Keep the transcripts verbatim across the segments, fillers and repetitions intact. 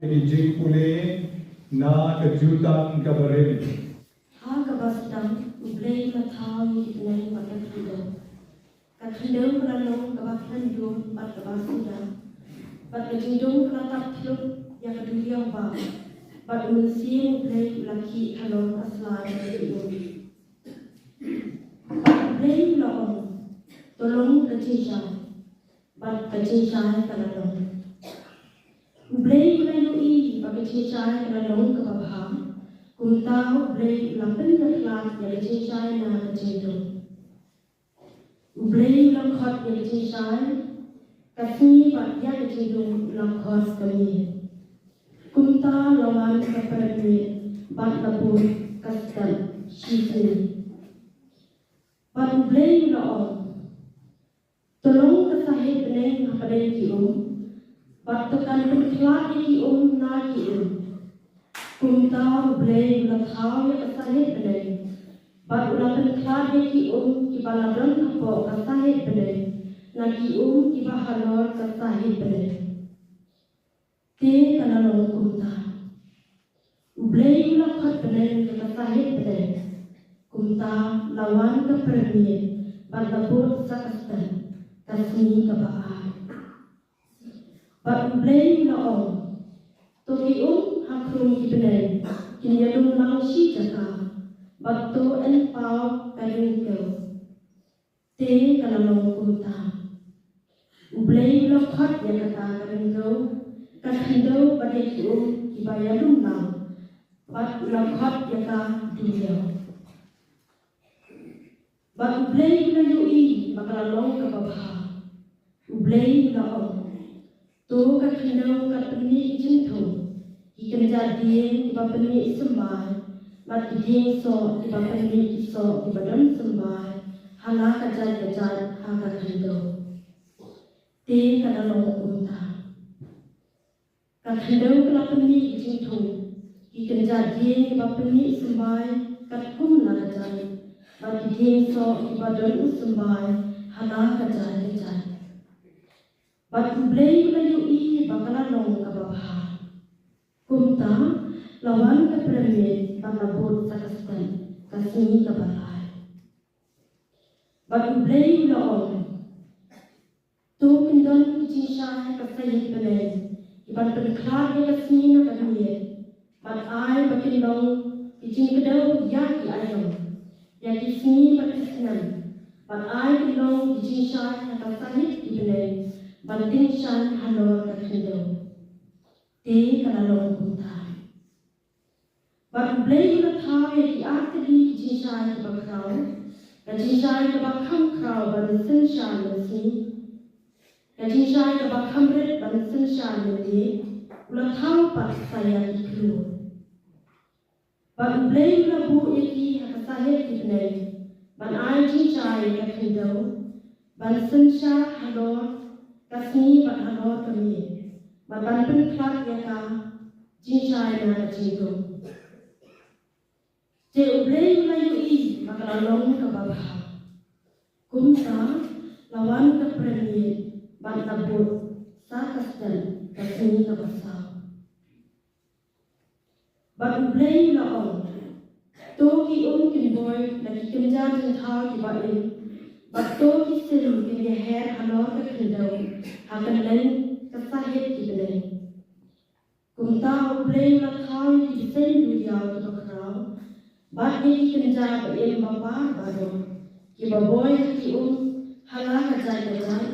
Ki jingpule na ka jutang ka barim. Ha kaba sdang, U Blei u la thaw ïa ki bneng bad ka khyndew. Ka khyndew ka la long kaba khlaiñ dum bad kaba suda, bad ka jingdum ka la tap thlup ïa ka duriaw ba, bad U Mynsiem U Blei u la khih halor ka sla jong ki um. Bad U Blei u la ong, to long ka jingshai. Bad ka jingshai ka la long. U Blei u la ïohi ba ka jingshai ka la long kaba bha. Kumta U Blei u la pynïakhlad ïa ka jingshai na ka jingdum. U Blei u la khot ïa ka jingshai ka sngi bad ïa ka jingdum u la khot ka miet. Kumta la wan ka pyrthei bad la bud ka step shi sngi. Bad U Blei u la ong, to long ka sahit bneng hapdeng ki um, bad to kan pynkhlad ïa ki um na ki um. Kumta U Blei u la thaw ïa ka sahit bneng, bad u la pynkhlad ïa ki um kiba la don hapoh ka sahit bneng na ki um kiba halor ka sahit bneng. Te ka la long kumta. U Blei u la khot bneng ïa ka sahit bneng. Kumta la wan ka pyrthei bad la bud sa ka step, ka sngi kaba ar. Bad U Blei u la ong, to ki um ha khrum ki bneng kin ïalum lang shi jaka, bad to yn paw ka ryngkew. Te ka la long kumta. U Blei u la khot ïa kata ka ryngkew, ka khyndew bad ïa ki um kiba ïalum lang, bad u la khot ïa ka duriaw. Bad U Blei u la ïohi ba ka la long kaba bha. U Blei u la ong, to ka khyndew kan pynmih ki jingthung, ki kynja dieng kiba pynmih symbai, bad ki dieng soh kiba pynmih ki soh kiba don symbai ha la ka jait ka jait ha ka khyndew. Te ka la long kumta. Ka khyndew ka la pynmih ki jingthung, ki kynja dieng kiba pynmih symbai katkum la ka jait, bad ki dieng soh kiba don u symbai ha la ka jait ka jait. Bad U Blei u la ïohi ba ka la long kaba bha. Kumta la wan ka pyrthei bad la bud sa ka step, ka sngi kaba lai. Bad U Blei u la ong, to kin don ki jingshai ha ka sahit bneng, kiban pynkhlad ïa ka sngi na ka miet, bad ai ba kin long ki jingkdew ïa ki aïom, ïa ki sngi bad ki snem, bad ai kin long ki jingshai ha ka sahit ki bneng, ban tyngshaiñ halor ka khyndew. Te ka la long kumta. Bad U Blei u la thaw ïa ki artylli ki jingshai kiba khraw, ka jingshai kaba kham khraw ban synshar mynsngi, ka jingshai kaba kham rit ban synshar mynmiet, u la thaw pat sa ïa ki khlur. Bad U Blei u la buh ïa ki ha ka sahit ki bneng, ban ai jingshai ïa ka khyndew, ban synshar halor ka sngi bad halor ka miet, bad ban pynkhlad ïa ka jingshai na ka jingdum. Te U Blei u la ïohi ba ka la long kaba bha. Kumta la wan ka pyrthei bad la bud sa ka step, ka sngi kaba saw. Bad U Blei u la ong, to ki um kin boi na ki kynja jingthaw kiba im, bad to ki sim kin ïaher halor ka khyndew ha kylleng ka sahit ki bneng. Kumta U Blei u la thaw ïa ki bseiñ duriaw kiba khraw, bad ïa ki kynja ba im ba par baroh, kiba boi ha ki um ha la ka jait ka jait,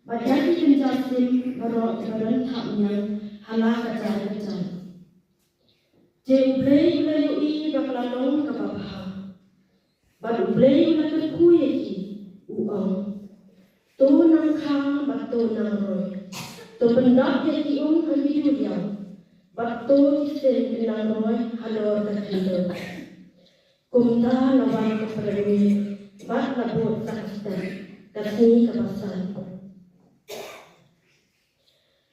bad ïa ki kynja sim baroh kiba don thapniang ha la ka jait ka jait. Te U Blei u la ïohi ba ka la long kaba bha. Bad U Blei u la kyrkhu ïa ki, u ong, to nang kha bad to nang roi. To pyndap ïa ki um ha ki duriaw, bad to ki sim kin nang roi halor ka khyndew. Kumta la wan ka pyrthei bad la bud sa ka step, ka sngi kaba san.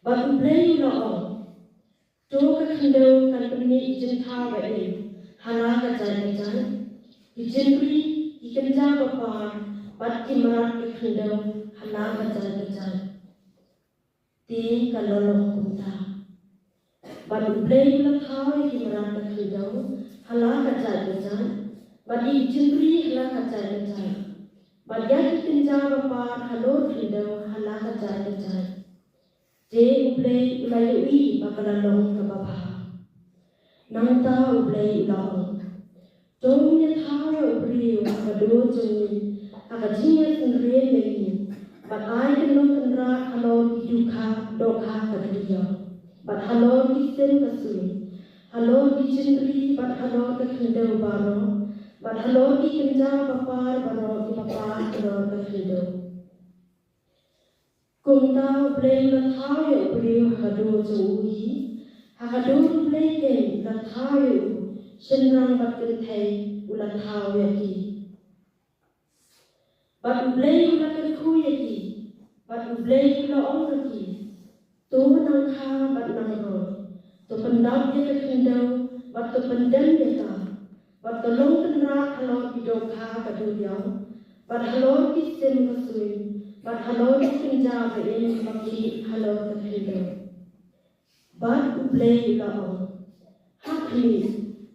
Bad U Blei u la ong, to ka khyndew kan pynmih ki jingthaw ba im ha la ka jait ka jait, ki jingri, ki kynja ba par, bad ki mrad ka khyndew ha la ka jait ka jait. Te ka la long kumta. Bad U Blei u la thaw ïa ki mrad ka khyndew ha la ka jait ka jait, bad ïa ki jingri ha la ka jait ka jait, bad ïa ki kynja bapar halor khyndew ha la ka jait ka jait. Te U Blei u la ïohi ba ka la long kaba bha. Nangta U Blei u la ong, to ngin ïa thaw ïa u briew ha ka dur jong ngi, ha ka jingïasynrien ïa ngi, bad ai kynnoh kynrad halor ki dohkha, dohkha ka duriaw, bad halor ki sim ka sui, halor ki jingri bad halor ka khyndew baroh, bad halor ki kynja bapar baroh kiba par halor ka khyndew. Kumta U Blei u la thaw ïa u briew ha ka dur jong u hi, ha ka dur U Blei keiñ u la thaw ïa u, shynrang bad kynthei u la thaw ïa ki. Bad U Blei u la kyrkhu ïa ki, bad U Blei u la ong ïa ki, to nang kha bad nang roi, to pyndap ïa ka khyndew, bad to pyndem ïa ka, bad to long kynrad halor ki dohkha ka duriaw, bad halor ki sim ka sui, bad halor ki kynja ba im ba khih halor ka khyndew. Bad U Blei u la ong, ha khmih,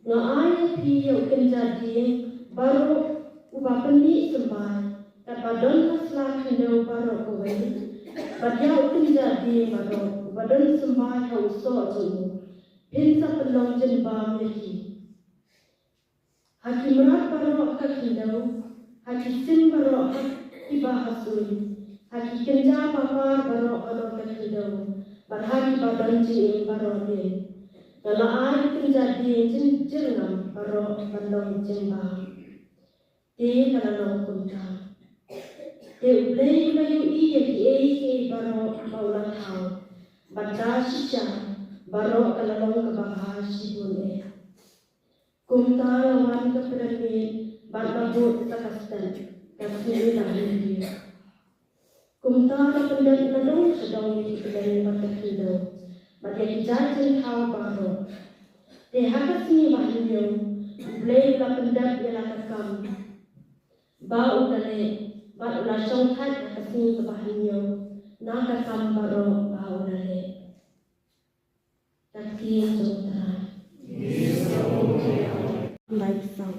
nga ai ïa phi ïa u kynja dieng baroh uba pynmih symbai, katba don ha sla khyndew baroh kawei, bad ïa u kynja dieng baroh uba don symbai ha u soh jong u, phin sa pynlong jingbam ïa ki. Ha ki mrad baroh ha ka khyndew, ha ki sim baroh ha kiba ha sui, ha ki kynja bapar baroh halor ka khyndew, bad ha kiba don jingim baroh de, nga la ai u kynja dieng jin-, jyrngam baroh ban long jingbam. Te ka la long kumta. Te U Blei u la ïohi ïa kiei kiei baroh ba u la thaw, bad da shisha baroh ka la long kaba bha shibun eh. Kumta la wan ka pyrthei bad la bud sa ka stet, ka sngi la hynriew. Kumta la pyndep na dong sha dong ïa ki kylleng bad ka khyndew, bad ïa ki jait jingthaw baroh. Te ha ka sngi ba hynñiew, U Blei u la pyndep ïa la ka kam ba u la leh, bad u la shongthait ha ka sngi kaba hynñiew na ka kam baroh ba u la leh. Ka ktien jong U Trai. Like song.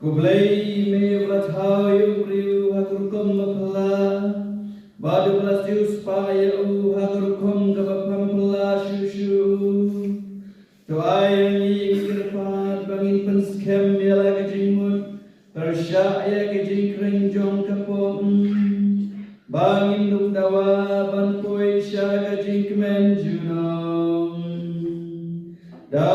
Khublei ïa me uba la thaw ïa u briew ha ka rukom ba phylla, bad uba la siewspah ïa u ha ka rukom kaba pham phylla shuh shuh. To ai ïa ngi ki kyrpad ba ngin pynskhem ïa la ka jingmut pyrshah ïa ka jingkren jong ka pop, ba ngin ym dawa ban poi sha ka jingkmen junom. Da